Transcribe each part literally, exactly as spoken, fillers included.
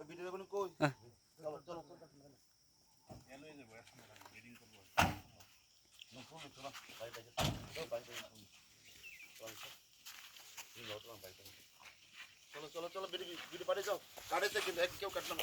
Video koi? Cholo, cholo, cholo. Cholo, cholo, cholo, bike. Cholo, cholo, cholo, bidi, bidi, bidi, bidi, jao. Gari se kintu ek keu katna.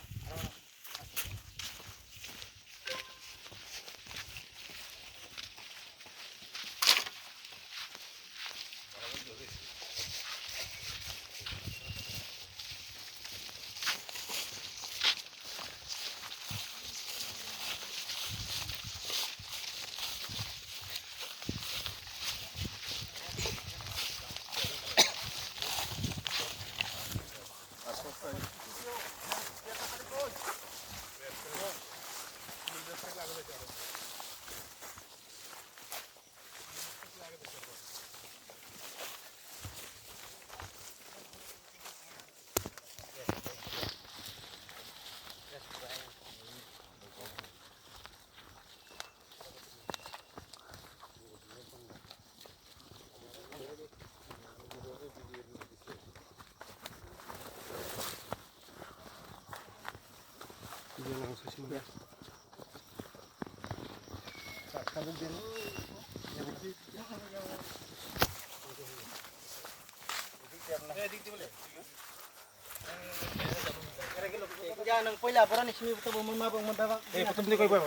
Ya, nang poila borok ni simi buto bo mun ma bo mun da ba. Eh, putum ni koi koi.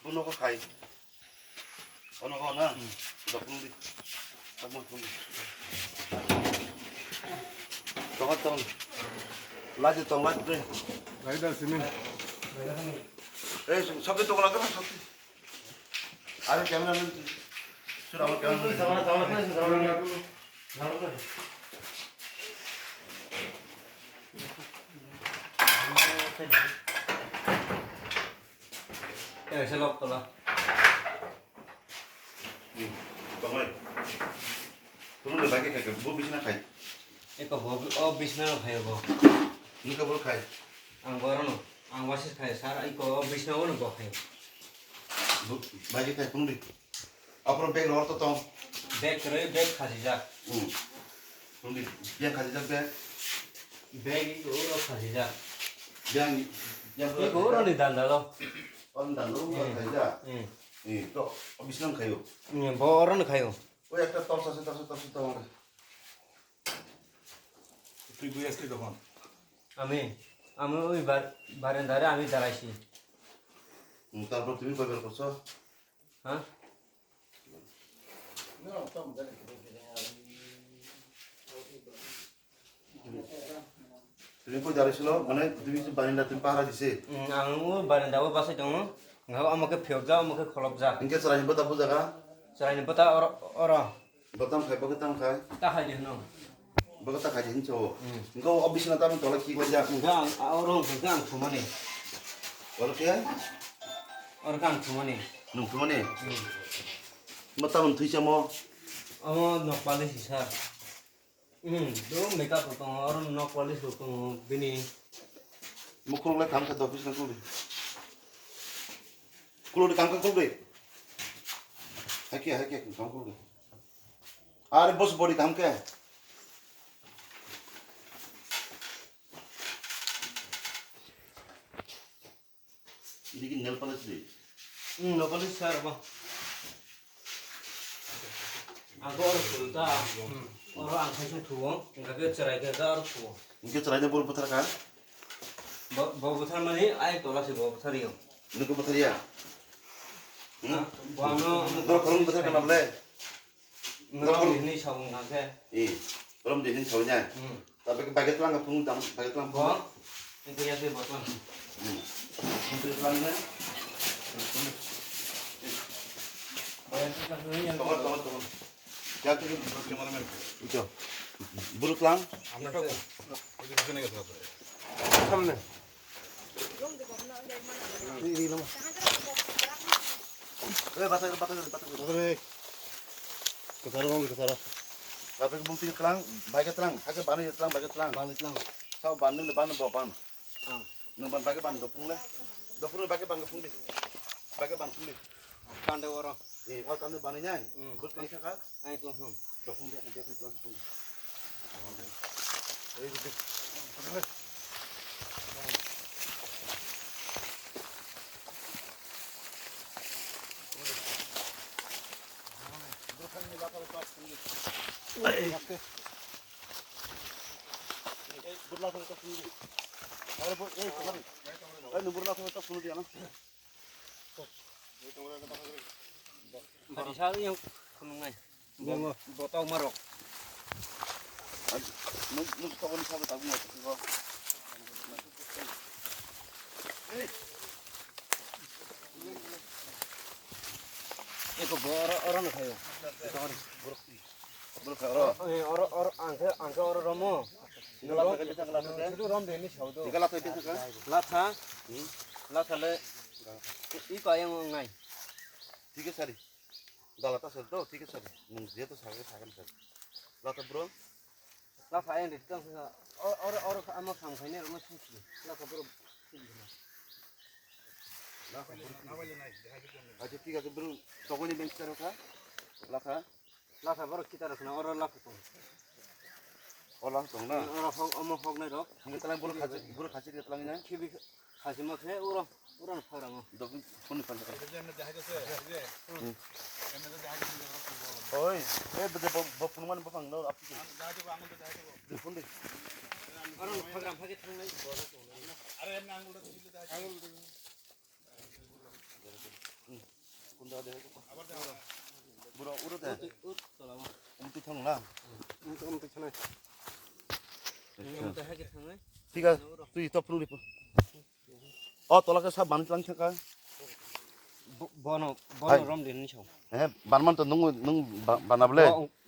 Bono ko khai. Ono ko na. Dokun di. Tamo tong. Tong tong. Laju tong laju. Laju sini. Eh, sabtu tong lagi sabtu. Are cameraman, sir, amar cameraman. Eh, se lok tola. Tongoi. Tongoi lagi kayak bu bisna khai. Eko bo o bisna khai bo. Ini kabul khai. Ang gorono, ang wasis khai sar, iko bisna ono bo khai. Bagi khai pungdi. Apro bag lor to tong. Bag kre bag khajijak. Hmm. Pungdi, yang khajijak bag. Bag iko oro khajijak. Yang, yang iko oro ni danda lo. Oro ni danda lo, hmm, khajijak. Hmm. Ni to, bisna khayo. Ni bo oro ni khayo. Oi ekta torsa se, torsa, torsa tong. তুই কই আসলি তখন? আমি, আমি ওই বার-, বারান্দারে আমি দাঁড়াইছি। হুম, তারপর তুমি কয়বার করছো? হ্যাঁ? তুমি কই দাঁড়াইছিল? মানে তুমি যে বারান্দা তুমি পাহারা দিছে? উম, আমি ও বারান্দা ও বাসে দङ। Ngao amokhe phiyok ja, amokhe kholop ja. Hingke chwraini bota bu jaga? Chwraini bota oro, oro. Bo tamo khai, bo khe tamo khai? Ta khai di hwnwi. Baka ta khai hincho. Hmm. Engko o bisna ta tola ki lai ja. Engko ang, a, oro engko ang thumani. Oro ke? Oro ang thumani. Nung thumani? Hmm. Ma ta nung thui chamo? Amo nok pali si sir. Hmm, do makeup rok tongo, oro nok pali rok tongo, bini. Mukhung le kam kha dok bisna kuli. Kuli kam kha kuli. Hake, hake, kam kuli. Are boss body kam khe. Ini ki nail polish de. Hmm, nail polish sir, apa? Aku orang sulta. Orang angkai sung tuo, enggak ke cerai ke orang tuo. Ini cerai ni buru putar kan? Bo, bo putar mani, ai tola si bo putar yo. Ini ke putar ya? Hmm? Bo ano, buru kurung putar kan able? Nang ni song nang ke. Eh, rom de hin song ya. Hmm. Tapi ke baget lang, pung dam, baget lang. Bo, itu ya sih botol. Hmm. Itu lang ya. Bayar kita sini yang. Tunggu, tunggu, tunggu. Ya, tu, cameraman. Itu. Buruk lang. Amna tak. Itu bisa nih, gitu. Samne. Ri, ri, lama. Eh, batai, batai, batai. Batai. Kesara, Bang, kesara. Tapi bung tinggal telang, bagai telang, hake bani telang, bagai telang. Bani telang. Sao bani le bani bo ban. Ah. Nung ban bagai ban dopung le. Dopung le bagai ban dopung di. Bagai ban dopung di. Kande oro. Eh, oh kande bani nyai. Hmm. Bus kan kaka? Ai, tuang, tuang. Hari sal yang kunungai. Bo, bo tau marok. Nuk, nuk tau ni sabu tabu mo. Eko bo oro, oro no khayo. Oro, oro, oro, angke, angke oro romo. Latha. Latha le. I pa yang ngai. Thik ase sari. Dala ta sari to, thik ase sari. Nung je to sari, sari sari. Latha bro. Latha yang de tang sa. Or, or, or, amo sang khai ne, amo sung sung. Latha bro. Acha, thik ase bro. Tokoni bench karo kha. Latha. Latha borok kita rok na oro latha tong. O latha tong na? Oro hok, omo hok nai rok. Hingke talang borok khasi, borok khasi ri talang na? Khibi khasi ma khe oro, oro no phai rango. Dokun phone phone. Oi, eh, bede bo, bo phone man bo phang no apki. Phone de. Oro no phai rang phai khe thang nai bo. Kunda de. Bro, uro de. Umtwi thang na. Umtwi thang. Thik ase, twi to phunuk di. O tola khe sa ban tlang thangka. Bono, bono rom de ni sao. Eh, ban man to nung, nung ba-, bana ble.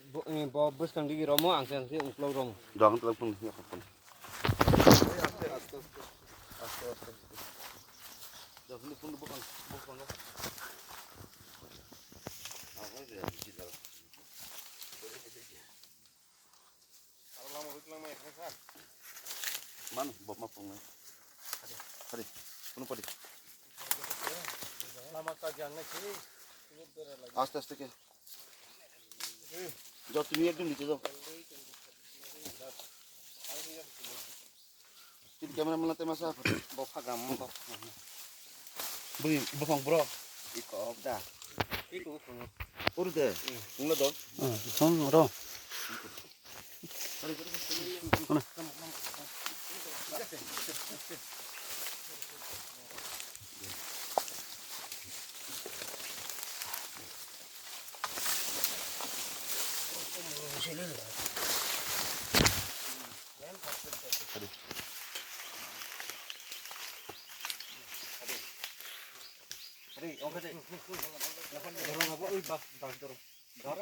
Bo, eh, bo bwskang digi romo, ang se, ang se uklok romo. Do ang uklok phone, ya phone. Aste, aste, aste. Aste, aste, aste. Do phone, phone bokang, bokang. Ah, hoi de, di dal. Aro lama hoi tlang mai kha sa. Man, bok ma phone. Hadi, phone padi. Lama ta jang na ki. Aste, aste ke. Jor, tumi ekdom niche jao. Tini camera mana tema sa? Bo phagam, bo phagam. Bui, bo phang bro. Iko da. Iko phang. Uru de. Ungla do. Phang ro.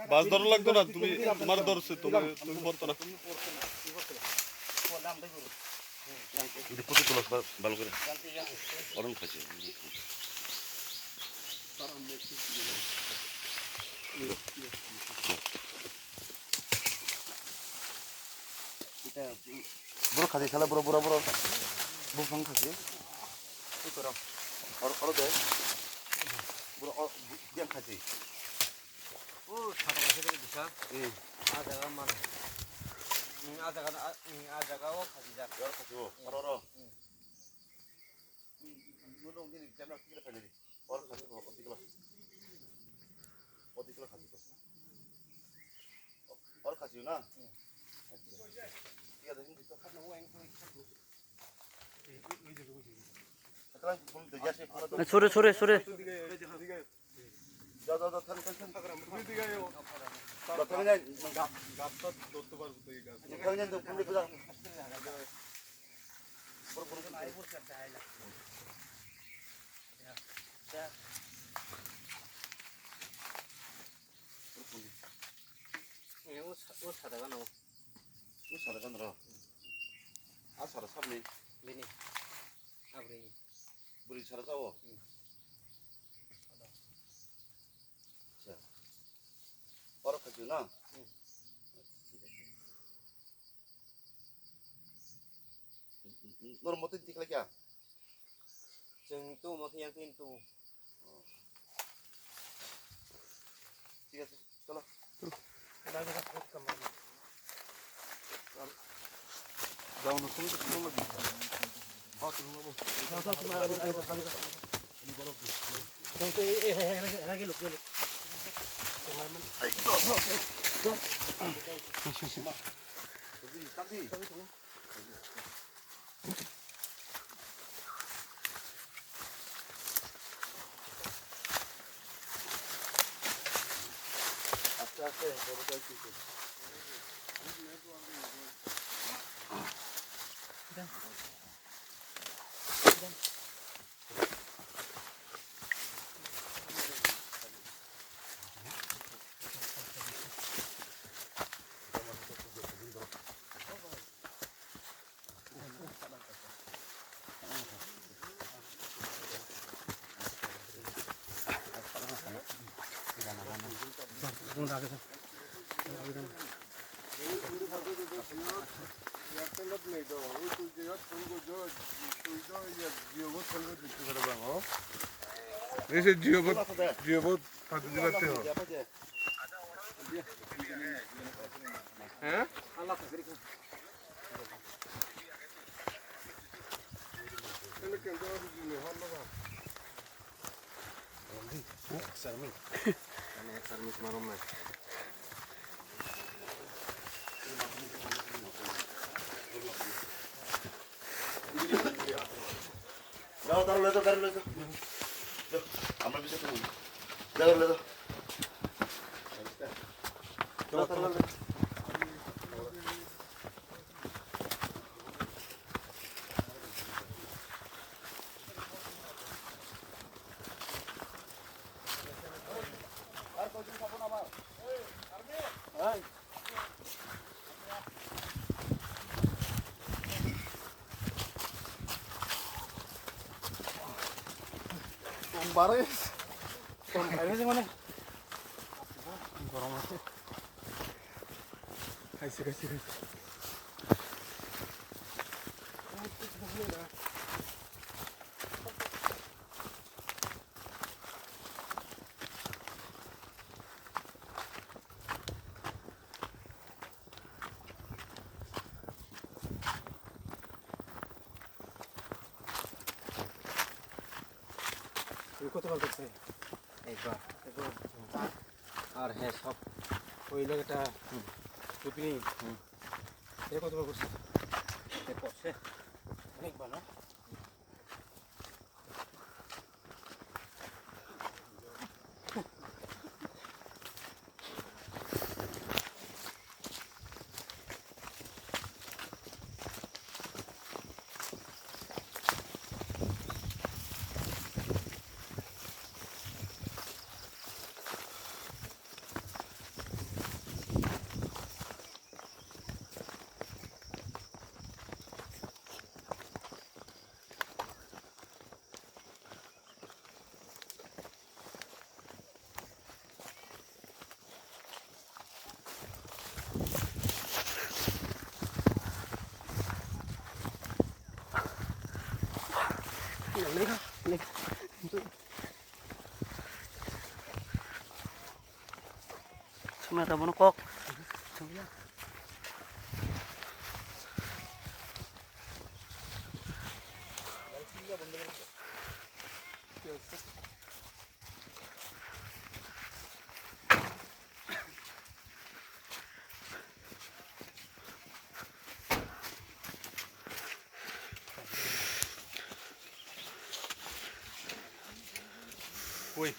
Bas doro lagdo na, tumi mar dorse, tumi, tumi borto na. Hindi puto tulos bal, bal ko. Orang kasi. Bro, khasi sala, bro, bro, bro. Bro, phone khasi. Ki koro? Or, or de. Bro, or, yang khasi. O, sata khasi de bisa. Eh. A jaga man. Hmm, a jaga, a, hmm, a jaga o khasi jak. Or khasi o. Or, or, or. Hmm. Nung, nung, nini camera kira kali. Or khasi ko, oti kilo. Oti kilo khasi ko. Or khasi na? Iya, dah, ini kita. Sore, sore, sore. Ja, ja, ja, thang, thang, thang. Ja, thang, thang. Ga-, gat, gat, dotto bar butoi gat. Thang, thang, thang, thang, thang. Eh, o sa-, o sara gana o. O sara gana ro. A sara sabni. Bini. Abri. Buri sara sao. Hmm. Acha. Oro khaju na? Hmm. Nor motin tikla kya? Chwng tu mo khe yang tin tu. Thik ache, cholo. Down, down, down. Ese Jio bot, Jio bot, pati di batte ho. Hah? Dale, dale, dale, dale. Dale, dale, dale. Baris. Gom khairokjak mani. Gorom ase. Khaisi, khaisi, khaisi. Tuই কতবার করছে? একবার। একবার। আর হ্যাঁ, সব ওই লোক একটা হুম। টুপি নেই। হুম। এ কতবার করছে? এ করছে। অনেকবার না? Sumaya ta bono kok. Wait.